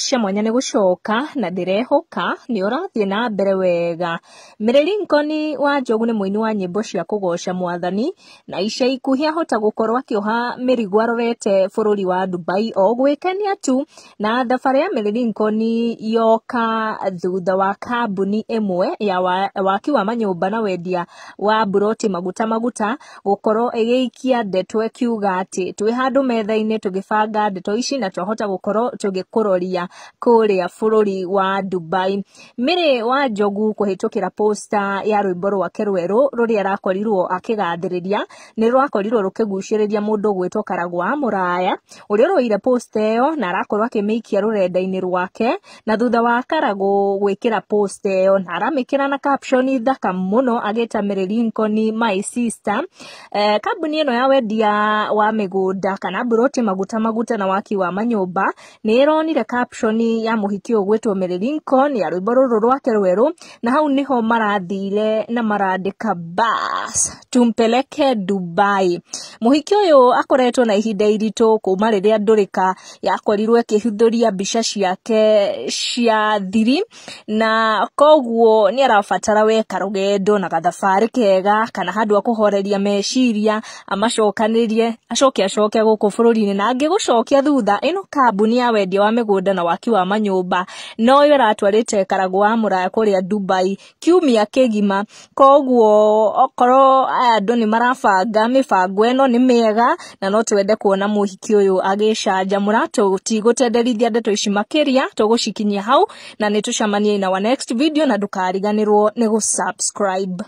Cia mwanya nĩ gũcoka na ndĩrehoka nĩ ũrathiĩ na mbere wega. Mary Lincoln wa Njogu nĩ mũini wa nyĩmbo cia kũgoca mwathani na ica ikuhĩ ahota gũkorwo akĩoha mĩrigo arorete bũrũri wa Dubai o gwĩkenia tu. Na thabarĩ ya Mary Lincoln yoka thutha wa kambuni ĩmwe ya waki wa manyũmba na wendia wa mburoti maguta maguta gũkorwo ĩgĩikia ndeto ĩkiuga atĩ twĩ handũ metha-inĩ tũgĩbanga ndeto ici na twahota gũkorwo tũgĩkũroria kũrĩa bũrũri wa Dubai. Mary wa Njogu kũhĩtũkĩra poster ya rwĩmbo rwake rwerũ rũrĩa arakorirwo akĩgathĩrĩria nĩ rwakorirwo rũkĩgucĩrĩria mũndũ ũgwĩtwo Karagũ wa Mũraya ũrĩa ũroire poster ĩyo na arakorwo akĩmĩikia rũrenda-inĩ rwake, na thutha wa Karagũ gwĩkĩra poster ĩyo na aramĩkĩra na caption thaka mũno agĩta Mary Lincoln my sister. Kambuni ĩno ya wendia wa mĩgũnda kana mburoti maguta maguta na waki wa manyũmba nĩ ĩronire caption ya mũhiki ũyũ ũgwĩtwo Mary Lincoln ya rwĩmbo rũrũ rwake rwerũ, na hau nĩho marathire na marandĩka bas tumpeleke Dubai. Mũhiki ũyũ akoretwo na ihinda iritũ kuma rĩrĩa Ndũrĩka yakorirwo ĩkĩhithũria mbica ciake cia thiri, na koguo nĩ arabatara we karũgendo na gathabarĩ kega kana handũ ha kũhoreria meciria amacokanĩrie acoke acoke gũkũ bũrũri-inĩ, na angĩgũcokia thutha ĩno kambuni ya wendia wa mĩgũnda na waki wa manyũmba noyo ĩratwarĩte Karagũ wa Mũraya kũrĩa Dubai kiumia kĩgima. Koguo okorwo aya andũ nĩ marabanga mĩbango ĩno nĩ mĩega, na no twende kuona mũhiki ũyũ agĩcanjamũra. Tũtigũtenderithia ndeto ici makĩria, tũgũcikinyia hau na nĩ tũcemanie in our next video, na ndũkariganĩrwo nĩ gũ subscribe.